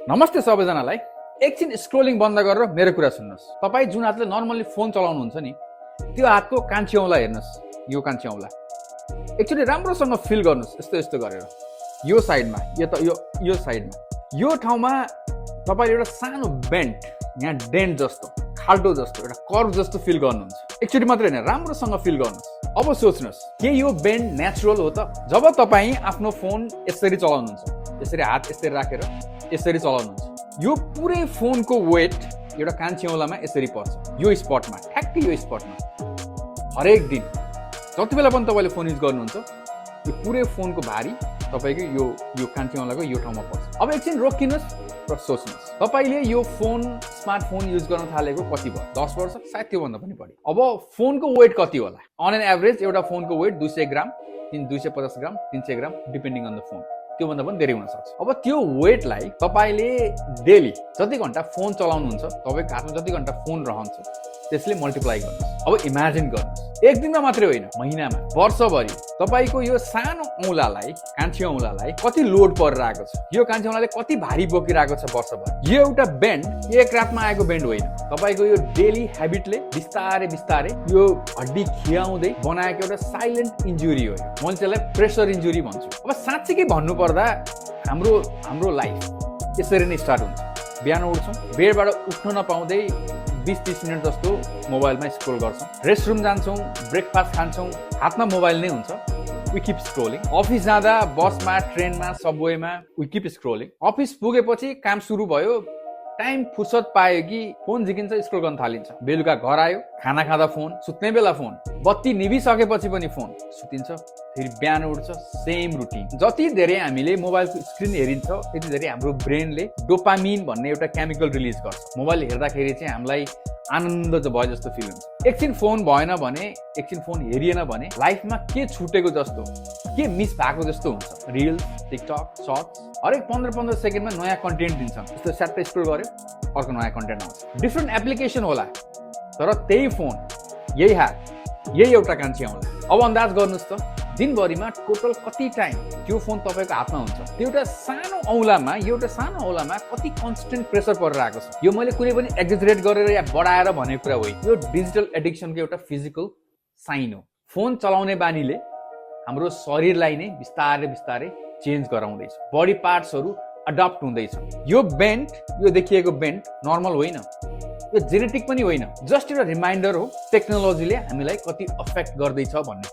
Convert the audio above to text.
नमस्ते सबैजनालाई। एकछिन स्क्रोलिङ बन्द गरेर मेरो कुरा सुन्नुहोस्। तपाईँ जुन हातले नर्मली फोन चलाउनुहुन्छ नि, त्यो हातको कान्छी औँला हेर्नुहोस्। यो कान्छी औँला एकचोटि राम्रोसँग फिल गर्नुहोस्। यस्तो यस्तो गरेर यो साइडमा, यो साइडमा, यो ठाउँमा तपाईँले एउटा सानो बेन्ट, यहाँ डेन्ट जस्तो, खाल्टो जस्तो, एउटा कर्भ जस्तो फिल गर्नुहुन्छ। एकचोटि मात्रै होइन, राम्रोसँग फिल गर्नुहोस्। अब सोच्नुहोस्, के यो बेन्ड नेचुरल हो त? जब तपाईँ आफ्नो फोन यसरी चलाउनुहुन्छ, यसरी हात यसरी राखेर यसरी चलाउनुहुन्छ, यो पुरै फोनको वेट एउटा कान्छी औँलामा यसरी पर्छ। यो स्पटमा, ठ्याक्कै यो स्पटमा हरेक दिन जति बेला पनि तपाईँले फोन युज गर्नुहुन्छ, यो पुरै फोनको भारी तपाईँको यो कान्छी औँलाको यो ठाउँमा पर्छ। अब एकछिन रोकिनुहोस् र सोच्नुहोस्, तपाईँले यो फोन स्मार्टफोन युज गर्न थालेको कति भयो? 10 वर्ष, सायद त्योभन्दा पनि बढी। अब फोनको वेट कति होला? अन एन एभरेज एउटा फोनको weight 200 gram, 250 gram, 300 gram depending on the phone. त्योभन्दा पनि धेरै हुन सक्छ। अब त्यो वेटलाई तपाईँले डेली जति घन्टा फोन चलाउनुहुन्छ, तपाईँको हातमा जति घन्टा फोन रहन्छ, त्यसले मल्टिप्लाई गर्नुहोस्। अब इमेजिन गर्नुहोस्, एक दिनमा मात्रै होइन, महिनामा, वर्षभरि तपाईँको यो सानो औँलालाई, कान्छी औँलालाई कति लोड परिरहेको छ, यो कान्छी औँलाले कति भारी बोकिरहेको छ वर्षभर। यो एउटा बेन्ड एक रातमा आएको बेन्ड होइन। तपाईँको यो डेली हेबिटले बिस्तारै बिस्तारै यो हड्डी खियाउँदै बनाएको एउटा साइलेन्ट इन्जुरी हो। मैले त्यसलाई प्रेसर इन्जुरी भन्छु। अब साँच्चीकै भन्नुपर्दा हाम्रो लाइफ यसरी नै स्टार्ट हुन्छ। बिहान उठ्छौँ, बेडबाट उठ्न नपाउँदै 20-30 मिनट जस्तो मोबाइलमा स्क्रोल गर्छौँ। रेस्टरुम जान्छौँ, ब्रेकफास्ट खान्छौँ, हातमा मोबाइल नै हुन्छ। We keep scrolling. अफिस जाँदा बसमा, ट्रेनमा, सबवेमा वी किप स्क्रोलिङ। अफिस पुगेपछि काम सुरु भयो, टाइम फुर्सद पायो कि फोन झिकिन्छ, स्क्रोल गर्न थालिन्छ। बेलुका घर आयो, खाना खाँदा फोन, सुत्ने बेला फोन, बत्ती निभिसकेपछि पनि फोन, सुतिन्छ, फेरि बिहान उठ्छ, सेम रुटिन। जति धेरै हामीले मोबाइलको स्क्रिन हेरिन्छ, त्यति धेरै हाम्रो ब्रेनले डोपामिन भन्ने एउटा केमिकल रिलिज गर्छ। मोबाइल हेर्दाखेरि चाहिँ हामीलाई आनन्द भयो जस्तो फिल हुन्छ। एकछिन फोन भएन भने, एकछिन फोन हेरिएन भने लाइफमा के छुटेको जस्तो, के मिस भएको जस्तो हुन्छ। रिल्स, टिकटक, सर्ट्स हरेक 15-15 सेकेन्डमा नयाँ कन्टेन्ट दिन्छन्। जस्तो स्याट्टै स्क्रोल गर्यो, अर्को नयाँ कन्टेन्ट आउँछ। डिफ्रेन्ट एप्लिकेसन होला, तर त्यही फोन, यही हात, यही एउटा कान्छी औँला। अब अन्दाज गर्नुहोस् त, दिनभरिमा टोटल कति टाइम त्यो फोन तपाईँको हातमा हुन्छ? त्यो एउटा सानो औँलामा कति कन्स्टेन्ट प्रेसर परिरहेको छ। यो मैले कुनै पनि एक्जेजरेट गरेर या बढाएर भनेको कुरा होइन। यो डिजिटल एडिक्सनको एउटा फिजिकल साइन हो। फोन चलाउने बानीले हाम्रो शरीरलाई नै बिस्तारै बिस्तारै चेन्ज गराउँदैछ। बडी पार्ट्सहरू अडप्ट हुँदैछ। यो बेन्ट, यो देखिएको बेन्ट नर्मल होइन, यो जेनेटिक पनि होइन। जस्ट एउटा रिमाइन्डर हो टेक्नोलोजीले हामीलाई कति अफेक्ट गर्दैछ भन्ने।